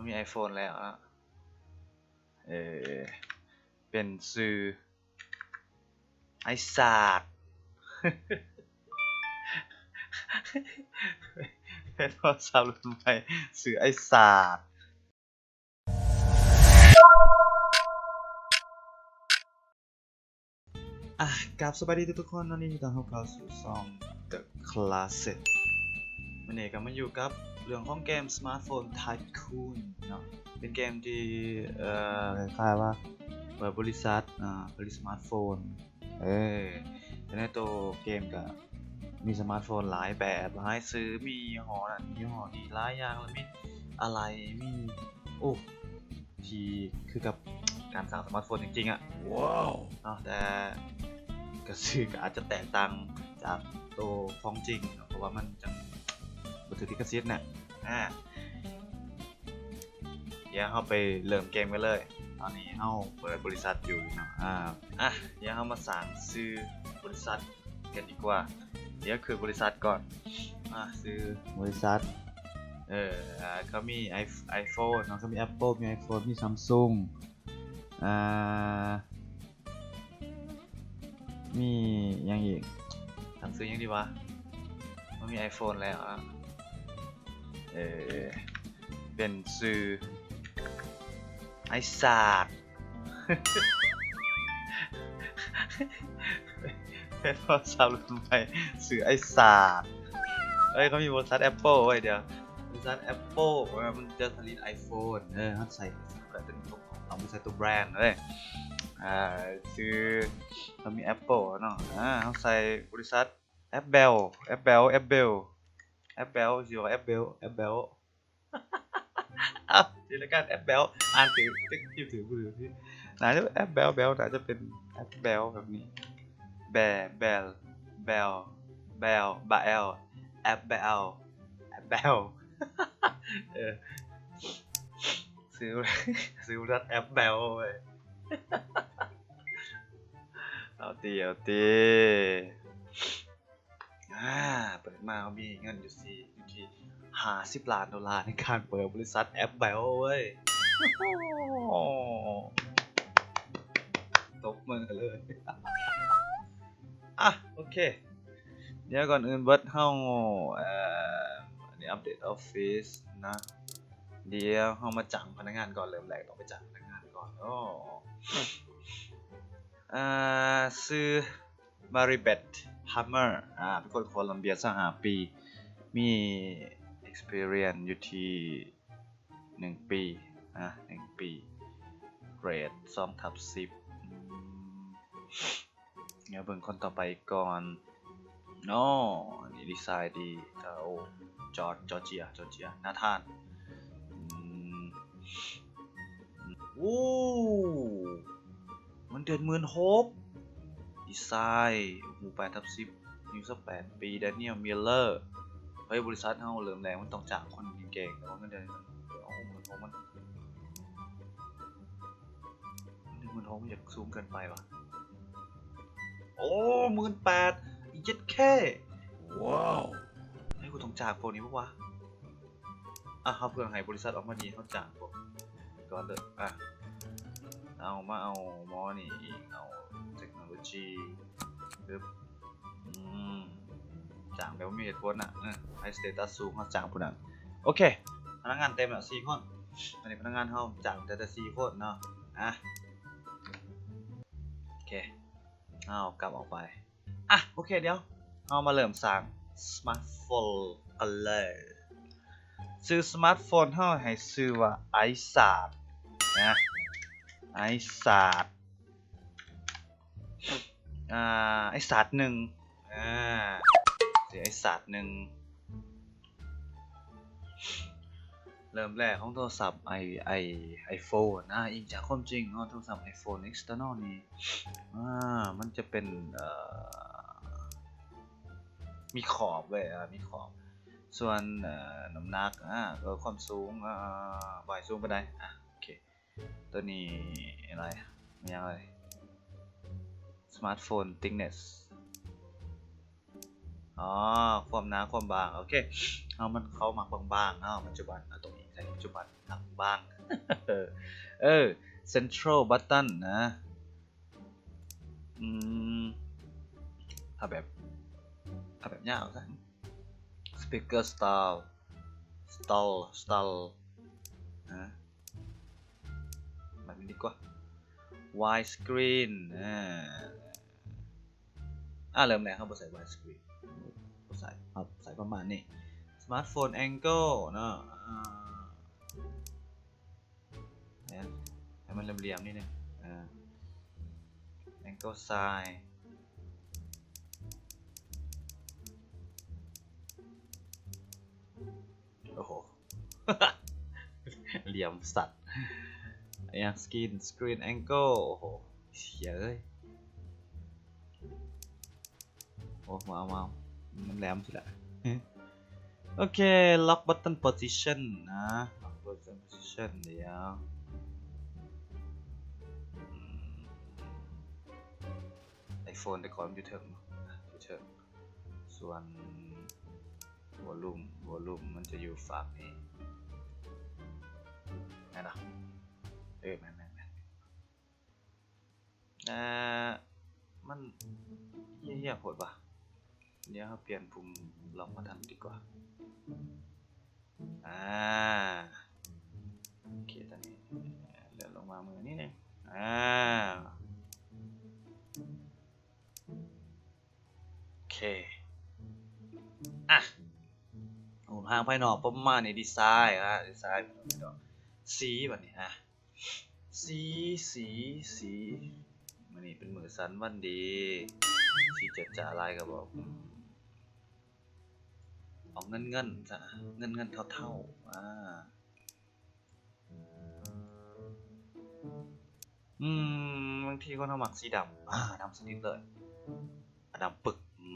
ມີໄອໂຟນແລ້ວເນາະ ເອີ ເປັນຊື່ ໄອສາດ ເປັນໂທລະສັບລຸ້ນໃໝ່ ຊື່ໄອສາດ. ອ່ະ ກາບສະບາຍດີທຸກໆຄົນເນາະ ຍິນດີຕ້ອນຮັບເຂົ້າສູ່ຊ່ອງ The Closet. ມື້ນີ້ກໍມາຢູ່ກັບເລື່ອງຂອງເກມ Smartphone Tycoon ເນາະ ເປັນເກມທີ່ ເອີ ຄ້າຍໆວ່າເປີດບໍລິສັດ ອາ ຜະລິດສະມາດໂຟນ ເອີ ແຕ່ໃນໂຕເກມກໍມີສະມາດໂຟນຫຼາຍແບບ ຫຼາຍຊື່ ມີຍີ່ຫໍ້ນັ້ນ ຍີ່ຫໍ້ນີ້ ຫຼາຍຢ່າງ ແລ້ວມີອາໄຫຼ່ ມີ ໂອ້ ທີ່ຄືກັບການສ້າງສະມາດໂຟນຈິງໆ ອະ ວ້າວ ເນາະ ແຕ່ກະຊື່ກະອາດຈະແຕກຕ່າງຈາກໂຕຂອງຈິງເນາະ ເພາະວ່າມັນຈັ່ງບໍ່ຖືກລິຂະສິດນະ ອາ ດຽວເຮົາໄປເລີ່ມເກມກັນເລີຍ. ຕອນນີ້ເຮົາເປີດບໍລິສັດຢູ່ເນາະ ອາ ອາ ດຽວເຮົາມາສ້າງຊື່ບໍລິສັດ ກັນດີກວ່າ ດຽວຂຶ້ນບໍລິສັດກ່ອນ ອາ ຊື່ບໍລິສັດ ເອີ ເຂົາມີໄອ ໄອໂຟນເນາະ ເຂົາມີແອັບເປິ້ນ ມີໄອໂຟນ ມີຊຳຊຸງ ອາ ມີຫຍັງອີກ ຕັ້ງຊື່ຫຍັງດີວະ ມັນມີໄອໂຟນແລ້ວ ເອີ ເປັນຊື່ ໄອສາດ ເປັນໂທລະສັບລຸ້ນໃໝ່ ຊື່ໄອສາດ ເອີຍ ເຂົາມີບໍລິສັດແອັບເປິ້ນເວີຍ ດຽວ ບໍລິສັດແອັບເປິ້ນ ມັນຈະຜະລິດໄອໂຟນ ເອີ ເຮົາໃສ່ ກໍເປັນ ຕ້ອງໃສ່ໂຕແບຣນເວີຍ ອາ ຊື່ ເຮົາມີແອັບເປິ້ນເນາະ ອາ ເຮົາໃສ່ບໍລິສັດ ແອັບເປິ້ນ ແອັບເປິ້ນ ແອັບເປິ້ນ ແອັບເປິ້ນ ຊິວ່າແອັບເປິ້ນ ແອັບເປິ້ນ ເອົາ ຊື່ລາຍການແອັບເປິ້ນ ອ່ານຖືກ ຖືກ ຖືກ ຖືກ ໜ້າຈະແອັບເປິ້ນ ເປິ້ນ ໜ້າຈະເປັນແອັບເປິ້ນແບບນີ້ ແບ ແບລ ແບວ ແບວ ບາແອວ ແອັບເປິ້ນ ແອັບເປິ້ນ ເອີ ຊື່ ຊື່ບໍລິສັດແອັບເປິ້ນເວີຍ ເອົາຕິ ເອົາຕິ ອາ ເປີດມາເຮົາມີເງິນຢູ່ທີ່ ຢູ່ທີ່ຫ້າສິບລ້ານໂດລາ ໃນການເປີດບໍລິສັດແອັບເປິ້ນເວີຍ ຕົບມືເລີຍ ອາ ໂອເຄ ດຽວກ່ອນອື່ນເບິດເຮົາ ເອີ ອັນນີ້ອັບເດດອອບຟິດນະ ດຽວເຮົາມາຈ້າງພະນັກງານກ່ອນ ເລີ່ມແລກຕ້ອງໄປຈ້າງພະນັກງານກ່ອນ ໂອ້ ອາ ຊື່ Maribeth Palmer ອາ ເປັນຄົນໂຄລັມເບຍ ຊາວຫ້າປີ ມີ experience ຢູ່ທີ່ໜຶ່ງປີ ອາ ໜຶ່ງປີ ເກຣດສອງທັບສິບ ອືມ ດຽວເບິ່ງຄົນຕໍ່ໄປກ່ອນເນາະ ອັນນີ້ດີໄຊດີ ໂອ້ ຈອດ ຈອດເຈຍ ຈອດເຈຍ ນາທານ ອືມ ໂອ້ ເງິນເດືອນໝື່ນຫົກ ດີໄຊ ໂອ້ໂຫ ແປດທັບສິບ ອາຍຸຊາວແປດປີ Daniel Miller ເຮີ້ຍ ບໍລິສັດເຮົາເລີ່ມແລກມັນຕ້ອງຈ້າງຄົນເກັ່ງໆ ແຕ່ວ່າເງິນເດືອນ ເອົາ ໝື່ນຫົກ ມັນ ເງິນເດືອນໝື່ນຫົກມັນຢາກສູງເກີນໄປວະ ໂອ້ ໝື່ນແປດ ເຈັດເຄ ວ້າວ ເຮີ້ຍ ກູຕ້ອງຈ້າງພວກນີ້ບໍ່ວະ? ອ່ະ ເຮົາເພື່ອໃຫ້ບໍລິສັດອອກມາດີ ເຮົາຈ້າງພວກນີ້ກ່ອນເດີ ອ່ະ ເອົາມາເອົາໝໍນີ້ອີກ ເອົາເຕັກໂນໂລຈີ ປຶບ ອືມ ຈ້າງແບບບໍ່ມີເຫດຜົນນະ ເອີ ໃຫ້ສະເຕຕັສສູງ ເຮົາຈ້າງຜູ້ນັ້ນ ໂອເຄ ພະນັກງານເຕັມແລ້ວສີ່ຄົນ ອັນນີ້ພະນັກງານເຮົາຈ້າງແຕ່ ແຕ່ສີ່ຄົນເນາະ ອ່ະ ໂອເຄ ເຮົາກັບອອກໄປ ອ່ະ ໂອເຄ ດຽວເຮົາມາເລີ່ມສ້າງສະມາດໂຟນກັນເລີຍ ຊື່ສະມາດໂຟນເຮົາໃຫ້ຊື່ວ່າໄອສາດນະ ໄອສາດ ອ່າ ໄອສາດໜຶ່ງ ອ່າ ຊື່ໄອສາດໜຶ່ງ ເລີ່ມແລກຂອງໂທລະສັບໄອ ໄອ ໄອໂຟນນະ ອີງຈາກຄວາມຈິງເນາະ ໂທລະສັບໄອໂຟນເອັກເຕີນນໍນີ້ ອ່າ ມັນຈະເປັນ ເອີ ມີຂອບເວີຍ ເອີ ມີຂອບ ສ່ວນ ເອີ ນ້ຳໜັກ ອ່າ ເອີ ຄວາມສູງ ອ່າ ບໍ່ໃຫ້ສູງປານໃດ ອ່າ ໂອເຄ ໂຕນີ້ອະໄລ ແມ່ນຫຍັງເອີຍ ສະມາດໂຟນຕິກເນັດ ອໍ ຄວາມໜາຄວາມບາງ ໂອເຄ ເຮົາມັນ ເຂົາມັກບາງໆ ເອົາ ປັດຈຸບັນ ເອົາຕົງອີກໃສ ປັດຈຸບັນ ນັກບາງ ເອີ ເອີ ເຊັນທຣັລບັດຕັນນະ ອືມ ເອົາແບບ ເອົາແບບຍາວຊະ ສະປີກເກີສະຕາລ ສະຕາລ ສະຕາລ ນະ ແບບນີ້ດີກວ່າ ວາຍສະກຣີນ ອາ ອາ ເລີ່ມແລກເຮົາບໍ່ໃສ່ວາຍສະກຣີນ ບໍ່ໃສ່ ເຮົາໃສ່ປະມານນີ້ ສະມາດໂຟນແອງເກິນເນາະ ອາ ໃຫ້ມັນຫຼ່ຽມໆ ນິດໜຶ່ງ ອາ ແອງເກິນຊາຍ ໂອ້ໂຫ ຫຼ່ຽມສັດ ອີຫຍັງ ສະກຣີນ ສະກຣີນແອງເກິນ ໂອ້ໂຫ ເສຍເອີຍ ໂອ້ ມາ ມາ ມັນແຫຼມຊິລະ ໂອເຄ ລັອກບັດຕັນໂພຊິຊັນນະ ລັອກບັດຕັນໂພຊິຊັນ ດຽວ ອືມ ໄອໂຟນແຕ່ກ່ອນຢູ່ເທິງເນາະ ຢູ່ເທິງ ສ່ວນວໍລຸ່ມ ວໍລຸ່ມມັນຈະຢູ່ຟາກນີ້ ແມ່ນລະ ເອີ ແມ່ນໆໆ ເອີ ມັນເຫ້ຍໆໂພດວ່າ ດຽວເຮົາປ່ຽນປຸ່ມລັອກບັດຕັນດີກວ່າ ອາ ໂອເຄ ຕອນນີ້ເລື່ອນລົງມາມືນີ້ໜຶ່ງ ອາ ໂອເຄ ອະ ຮູບຮ່າງພາຍນອກປະມານນີ້ ດີໄຊ ອະ ດີໄຊ ສີບັດນີ້ ອະ ສີ ສີ ສີ ມື້ນີ້ເປັນມື້ສັນວັນດີ ສີຈະຈາຫຼາຍກໍບອກ ອືມ ອອກເງິນເງິນຊະ ເງິນເງິນເທົາໆ ອາ ອືມ ບາງທີຄົນເຮົາມັກສີດຳ ອາ ດຳສະໜິດເລີຍ ອາ ດຳປຶກ ອື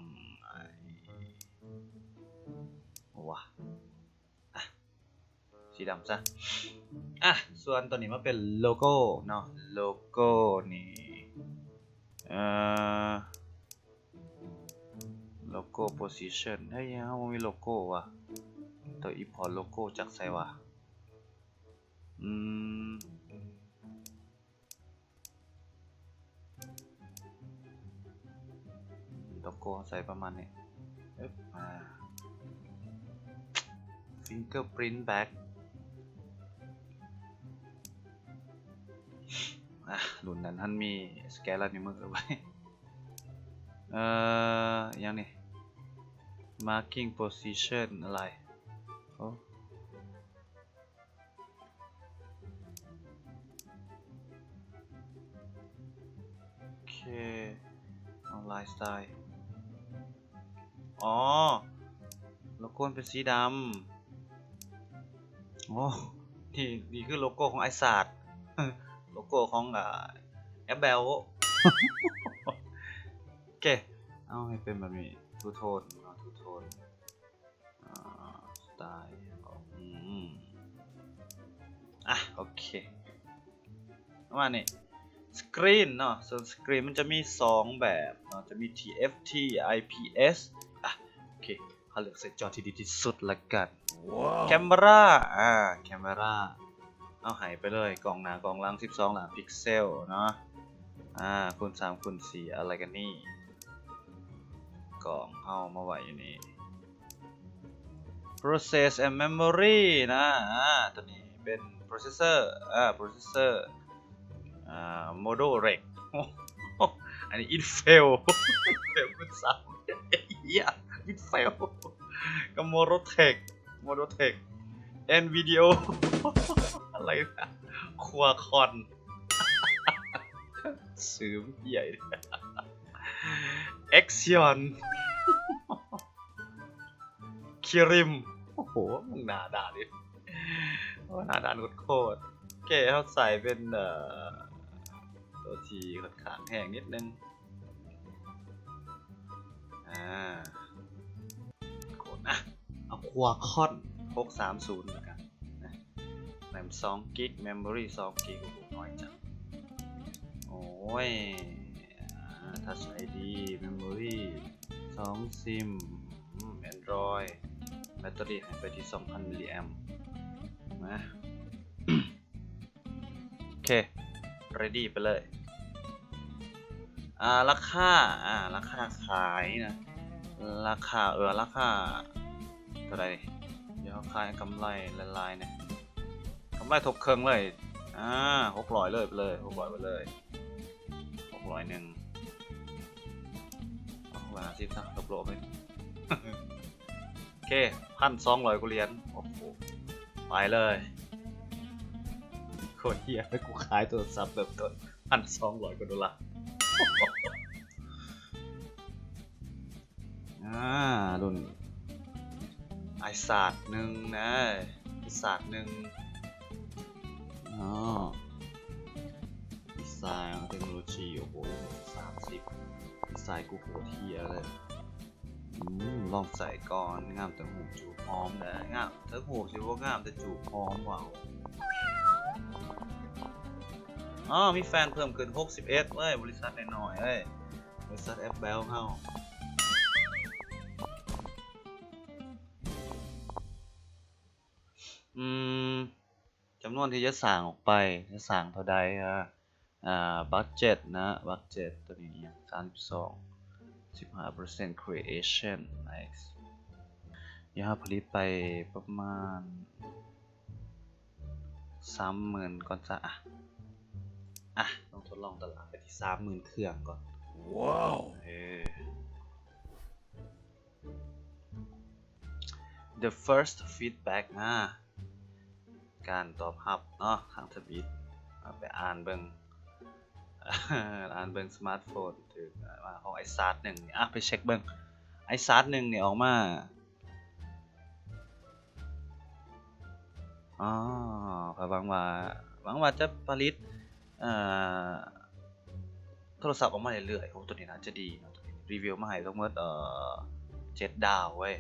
ມ ໂອ້ ວ່າ ອະ ສີດຳຊະ ອະ ສ່ວນຕົວນີ້ມາເປັນໂລໂກ້ເນາະ ໂລໂກ້ນີ້ ເອີ ໂລໂກ້ໂພຊິຊັນ ເຮີ້ຍ ເຮົາບໍ່ມີໂລໂກ້ຫວາ ຕົວອີພອດໂລໂກ້ຈັກໃສຫວາ ອືມ ໂລໂກ້ໃສ່ປະມານນີ້ ອຶບ ອາ ຟິງເກີພຣິນແບັກ ອາ ລຸ້ນນັ້ນຫັ້ນມີສະແກນລາຍນິ້ວມືໄວ້ ເອີ ອີຫຍັງນີ້ ມາກກິ້ງໂພຊິຊັນ ອາໄລ ໂອ້ ໂອເຄ ເອົາລາຍສະໄຕ ອໍ ໂລໂກ້ມັນເປັນສີດຳ ໂອ້ ນີ້ ນີ້ຄືໂລໂກ້ຂອງໄອສາດ ໂລໂກ້ຂອງ ອາ ແອັບແບວ ໂອເຄ ເອົາໃຫ້ເປັນແບບນີ້ ທູໂທນເນາະ ທູໂທນ ອາ ສະໄຕ ອືມ ອາ ໂອເຄ ປະມານນີ້ ສະກຣີນເນາະ ສ່ວນສະກຣີນມັນຈະມີສອງແບບເນາະ ຈະມີ ທີ ເອັຟ ທີ ໄອ ພີ ເອສ ອາ ໂອເຄ ເຮົາເລືອກໃສ່ຈໍທີ່ດີທີ່ສຸດລະກັນ ວ້າວ ແຄມເມຣາ ອາ ແຄມເມຣາ ເອົາໃຫ້ໄປເລີຍ ກ້ອງໜ້າກ້ອງຫຼັງສິບສອງລ້ານພິກເຊວເນາະ ອາ ຄູນສາມຄູນສີ່ ອາໄລກັນນີ້ ກ້ອງເຮົາມາໄວ້ຢູ່ນີ້ ໂປຣເຊັສ ແອນ ເມມໂມຣີ ນະ ອາ ຕົວນີ້ເປັນໂປຣເຊັສເຊີ ອາ ໂປຣເຊັສເຊີ ອາ ໂມດູເຣັກ ອັນນີ້ອິນເຟວ ເຟວຄູນສາມ ເຮີ້ຍ ອິນເຟວ ກັບໂມດູເທັກ ໂມດູເທັກ ແອນ ວິດີໂອ ອາໄລນະ ຄວາຄອນ ຊື່ເຫີ້ຍ ເອັກຊິອອນ ຄິຣິມ ໂອ້ໂຫ ໜ້າດ່ານອີກ ໂອ້ ໜ້າດ່ານໂຄດໆ ໂອເຄ ເຮົາໃສ່ເປັນ ເອີ ຕົວທີ່ຂ້ອນຂ້າງແຮງນິດໜຶ່ງ ອາ ໂຄດ ອະ ເອົາຄວາຄອນ ຫົກສາມສູນ ແລ້ວກັນນະ ແຣມສອງກິກ ເມມໂມຣີສອງກິກ ໂອ້ໂຫ ນ້ອຍຈັງ ໂອ້ຍ ອາ ທັດໄອດີ ເມມໂມຣີ ສອງຊິມ ອືມ ແອນດຣອຍ ແບັດເຕີຣີໃຫ້ໄປທີ່ສອງພັນມິລລີແອັມ ມາ ໂອເຄ ready ໄປເລີຍ. ອ່າ ລາຄາ ອ່າ ລາຄາຂາຍນະ ລາຄາ ເອີ ລາຄາເທົ່າໃດ? ດຽວຂາຍກຳໄລຫຼາຍໆ ແດ່ ກຳໄລທົບເຄິ່ງເລີຍ. ອ່າ ຫົກຮ້ອຍເລີຍ ໄປເລີຍ ຫົກຮ້ອຍ ໄປເລີຍ ຫົກຮ້ອຍໜຶ່ງ ຫົກຮ້ອຍຫ້າສິບ ຊະ ລົບໆ ເລີຍ. ໂອເຄ ພັນສອງຮ້ອຍກວ່າຫຼຽນ. ໂອ້ໂຫ ໄປເລີຍ. ໂຄດເຫຍ ກູຂາຍໂທລະສັບເລີ່ມຕົ້ນ ພັນສອງຮ້ອຍກວ່າໂດລາ. ອ່າ ລຸ້ນ ໄອສາດໜຶ່ງນະ ໄອສາດໜຶ່ງ. ອໍ ດີໄຊເຕັກໂນໂລຊີ ໂອ້ໂຫ ສາມສິບ ດີໄຊກູໂຄດເຫຍເລີຍ. ອືມ ລອງໃສ່ກ່ອນ. ງາມແຕ່ຮູບ ຈູບຫອມເດີ. ງາມແຕ່ຮູບຊິບໍ່ງາມແຕ່ຈູບຫອມ. ວ້າວ ອໍ ມີແຟນເພີ່ມຂຶ້ນຫົກສິບເອັດເວີຍ ບໍລິສັດນ້ອຍໆເອີຍ ບໍລິສັດແອັບແບວເຮົາ. ອືມ ຈຳນວນທີ່ຈະສ້າງອອກໄປ ຈະສ້າງເທົ່າໃດ? ອ່າ ອ່າ ບັດເຈັດນະ ບັດເຈັດໂຕນີ້ຫຍັງ ສາມສິບສອງ ສິບຫ້າເປີເຊັນ creation nice. ດຽວເຮົາຜະລິດໄປປະມານສາມໝື່ນກ່ອນຊະ. ອ່ະ ອ່ະ ລອງທົດລອງຕະຫຼາດໄປທີ່ສາມໝື່ນເຄື່ອງກ່ອນ. ວ້າວ ເອີ The first feedback ອາ ການຕອບຮັບເນາະ ທາງທຳອິດ. ເອົາໄປອ່ານເບິ່ງ ອ່ານເບິ່ງສະມາດໂຟນຖືກ ອ່າ ຂອງໄອຊາດໜຶ່ງນີ້. ອ່ະ ໄປເຊັກເບິ່ງ ໄອຊາດໜຶ່ງນີ້ອອກມາ. ອໍ ຂ້ອຍຫວັງວ່າ ຫວັງວ່າຈະຜະລິດ ເອີ ໂທລະສັບອອກມາເລື້ອຍໆ. ໂອ້ ໂຕນີ້ໜ້າຈະດີເນາະ ໂຕນີ້ຣີວິວມາໃຫ້ທັງໝົດ ເອີ ເຈັດດາວເວີຍ.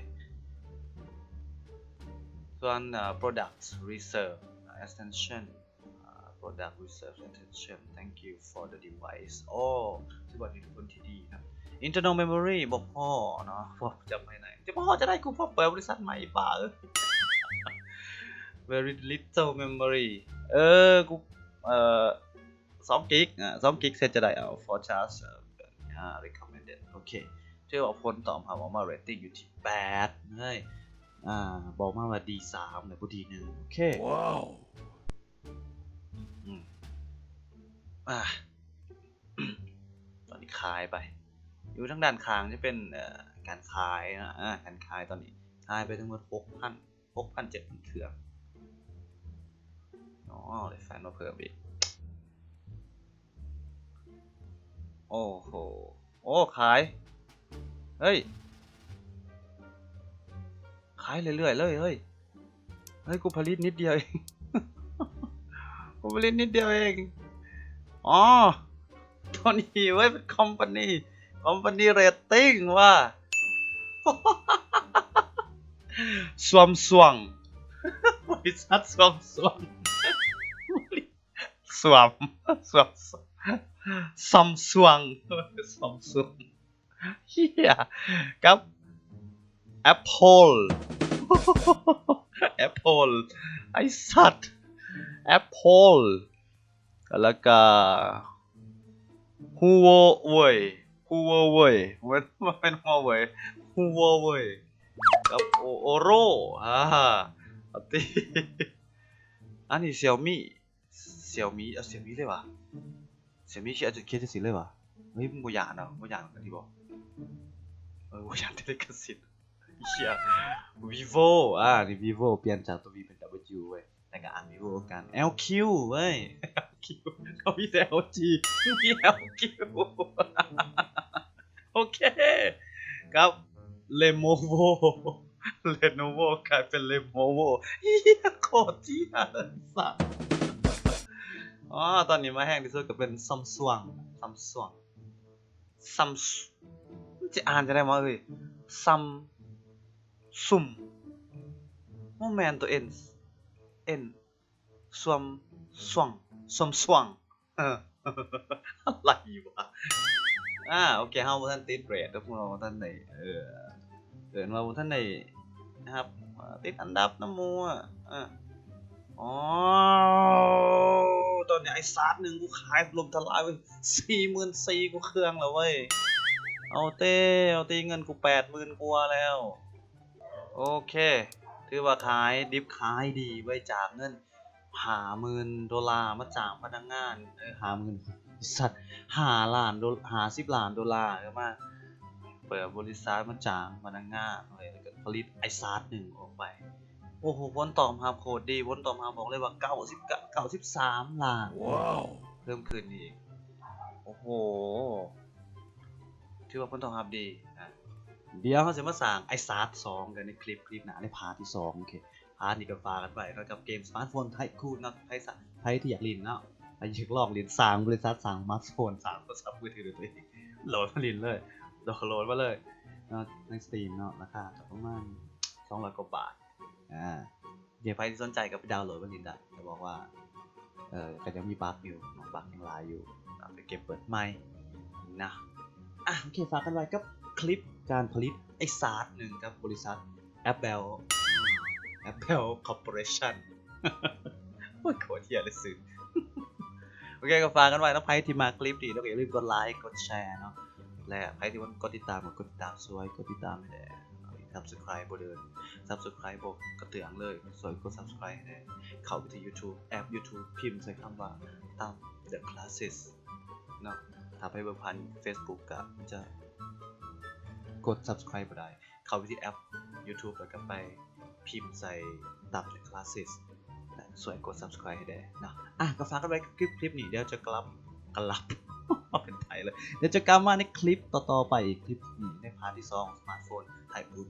ສ່ວນ ເອີ product research attention ອ່າ product research attention thank you for the device. ໂອ້ ຖືວ່າມີຄົນທີ່ດີນະ. Internal memory ບໍ່ພໍເນາະ ເພາະຈຳໄວ້ໃນ ຈະບໍ່ພໍຈະໄດ້ ກູເພິ່ງເປີດບໍລິສັດໃໝ່ ອີ່ປ້າເອີຍ. Very little memory ເອີ ກູ ເອີ ສອງກິກ ອ່າ ສອງກິກເສັດຈະໄດ້ເອົາ for charge ອ່າ recommended. ໂອເຄ ຖືວ່າຜົນຕອບຮັບອອກມາ rating ຢູ່ທີ່ແປດເລີຍ. ອ່າ ບອກມາວ່າດີສາມ ແລ້ວບໍ່ດີໜຶ່ງ. ໂອເຄ ວ້າວ ອືມ ອ່າ ຕອນນີ້ຂາຍໄປ ຢູ່ທາງດ້ານຂ້າງຈະເປັນ ເອີ ການຂາຍນະ ອ່າ ການຂາຍຕອນນີ້ຂາຍໄປທັງໝົດຫົກພັນ ຫົກພັນ ເຈັດພັນເຄື່ອງ. ອໍ ໄດ້ແຟນມາເພີ່ມອີກ. ໂອ້ໂຫ ໂອ້ ຂາຍ ເຮີ້ຍ ຂາຍເລື້ອຍໆເລີຍ ເຮີ້ຍ ເຮີ້ຍ ກູຜະລິດນິດດຽວເອງ ກູຜະລິດນິດດຽວເອງ. ອໍ ໂຕນີ້ເວີຍ ເປັນຄອມພານີ ຄອມພານີເຣດຕິງວ່າ ຊວມຊວງ ບໍລິສັດຊວມຊວງ ຊວມ ຊວມ ຊວມຊວງ ຊວມຊວງ ເຮີ້ຍ ກັບ Apple Apple ໄອ້ສັດ Apple ແລ້ວກະ Huawei Huawei ບໍ່ແມ່ນ ບໍ່ແມ່ນ Huawei Huawei ກັບ O- Oro ອາ ເອົາຕິ ອັນນີ້ Xiaomi Xiaomi ເອົາ Xiaomi ເລີຍຫວາ Xiaomi ຂຽນ ຂຽນຈັ່ງຊີ້ເລີຍຫວາ. ເຮີ້ຍ ມຶງບໍ່ຢ້ານເນາະ ບໍ່ຢ້ານກັນຕິບໍ່ ເອີ ບໍ່ຢ້ານແຕ່ລິຂະສິດ. ເອີ Vivo ອາ ນີ້ Vivo ປ່ຽນຈາກຕົວ V ເປັນ W ເວີຍ ແລ້ວກໍອ່ານ Vivo ຄືກັນ. LQ ເວີຍ LQ ເຂົາມີແຕ່ LG ມີ LQ ໂອເຄ ກັບ Lenovo Lenovo ກາຍເປັນ Lenovo ເຮີ້ຍ ໂຄດເຈັບສັດ. ອໍ ຕອນນີ້ມາແຮງທີ່ສຸດກໍເປັນ Samsung Samsung Sam ມັນຊິອ່ານຈັ່ງໃດວະເອີຍ Sam Sum ບໍ່ແມ່ນຕົວ N N ຊວມຊ່ວງ ຊວມຊ່ວງ ເອີ ອະໄລວະ. ອາ ໂອເຄ ເຮົາບໍ່ທັນຕິດເຣດ ເຮົາບໍ່ທັນໄດ້ ເອີ ເອີ້ນວ່າບໍ່ທັນໄດ້ຮັບ ຕິດອັນດັບນຳໝູ່ ເອີ ອໍ ຕອນນີ້ໄອ້ຊາດໜຶ່ງ ກູຂາຍຫຼົ້ມທະລາຍໄປສີ່ໝື່ນສີ່ກວ່າເຄື່ອງແລ້ວເວີຍ. ເອົາເຕ ເອົາເຕ ເງິນກູແປດໝື່ນກວ່າແລ້ວ. ໂອເຄ ຖືວ່າຂາຍດິບຂາຍດີເວີຍ ຈາກເງິນຫ້າໝື່ນໂດລາມາຈ້າງພະນັກງານ ເອີ ຫ້າໝື່ນ ສັດ ຫ້າລ້ານໂດ ຫ້າສິບລ້ານໂດລາ ເອີ ມາເປີດບໍລິສັດ ມາຈ້າງພະນັກງານເວີຍ ແລ້ວກໍຜະລິດໄອ້ຊາດໜຶ່ງອອກໄປ. ໂອ້ໂຫ ຜົນຕອບຮັບໂຄດດີ ຜົນຕອບຮັບບອກເລີຍວ່າເກົ້າສິບ ເກົ້າສິບສາມລ້ານ ວ້າວ ເພີ່ມຂຶ້ນອີກ. ໂອ້ໂຫ ຖືວ່າຜົນຕອບຮັບດີນະ. ດຽວເຮົາຊິມາສ້າງໄອ້ຊາດສອງກັນໃນຄລິບ ຄລິບໜ້າ ໃນພາດທີສອງ. ໂອເຄ ພາດນີ້ກໍຝາກກັນໄວ້ເນາະ ກັບເກມສະມາດໂຟນໄທຄູນເນາະ. ໃຜສະ ໃຜທີ່ຢາກຫຼິ້ນເນາະ ໃຜຢາກລອງຫຼິ້ນ ສ້າງບໍລິສັດ ສ້າງສະມາດໂຟນ ສ້າງໂທລະສັບມືຖືດ້ວຍຕົວເອງ ໂຫຼດມາຫຼິ້ນເລີຍ ດາວໂຫຼດມາເລີຍເນາະ ໃນສະຕີມເນາະ. ລາຄາກໍປະມານສອງຮ້ອຍກວ່າບາດ. ອາ ເດ ໃຜທີ່ສົນໃຈກໍໄປດາວໂຫຼດມາຫຼິ້ນໄດ້ ແຕ່ບອກວ່າ ເອີ ກໍຍັງມີບັກຢູ່ເນາະ ບັກຍັງຫຼາຍຢູ່ ເອົາໄປເກັບເປີດໃໝ່ນະ. ອາ ໂອເຄ ຝາກກັນໄວ້ກັບຄລິບການຜະລິດໄອ້ຊາດໜຶ່ງກັບບໍລິສັດ Apple Apple Corporation ໂອ້ຍ ໂຄດເຫ້ຍເລີຍຊື່. ໂອເຄ ກໍຝາກກັນໄວ້ເນາະ ໃຜທີ່ມັກຄລິບນີ້ເນາະ ກໍຢ່າລືມກົດໄລກົດແຊເນາະ ແລະ ໃຜທີ່ບໍ່ກົດຕິດຕາມກໍກົດຕິດຕາມ ຊ່ວຍກົດຕິດຕາມໃຫ້ແດ່. ຊັບສະໄຄຣບ໌ບໍ່ເດີ ຊັບສະໄຄຣບ໌ບໍ່ກະເຕືອງເລີຍ ຊ່ວຍກົດຊັບສະໄຄຣບ໌ໃຫ້ແດ່. ເຂົ້າໄປທີ່ YouTube ແອັບ YouTube ພິມໃສ່ຄຳວ່າ Thumb the Classes ເນາະ. ຖ້າໄປເບິ່ງຜ່ານ Facebook ກະຈະກົດຊັບສະໄຄຣບ໌ບໍ່ໄດ້. ເຂົ້າໄປທີ່ແອັບ YouTube ແລ້ວກະໄປພິມໃສ່ Thumb the Classes ແລະ ຊ່ວຍກົດ Subscribe ໃຫ້ແດ່ເນາະ. ອ່ະ ກໍຝາກກັນໄວ້ກັບຄລິບ ຄລິບນີ້ ດຽວຈະກະລັບ ກະລັບ ເປັນໄທເລີຍ ດຽວຈະກັບມາໃນຄລິບຕໍ່ໆໄປອີກ ຄລິບນີ້ໃນພາດທີສອງ ສະມາດໂຟນໄທຄູນ.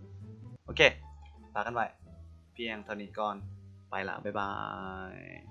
ໂອເຄ ຝາກກັນໄວ້ພຽງເທົ່ານີ້ກ່ອນ ໄປລະ ບາຍບາຍ.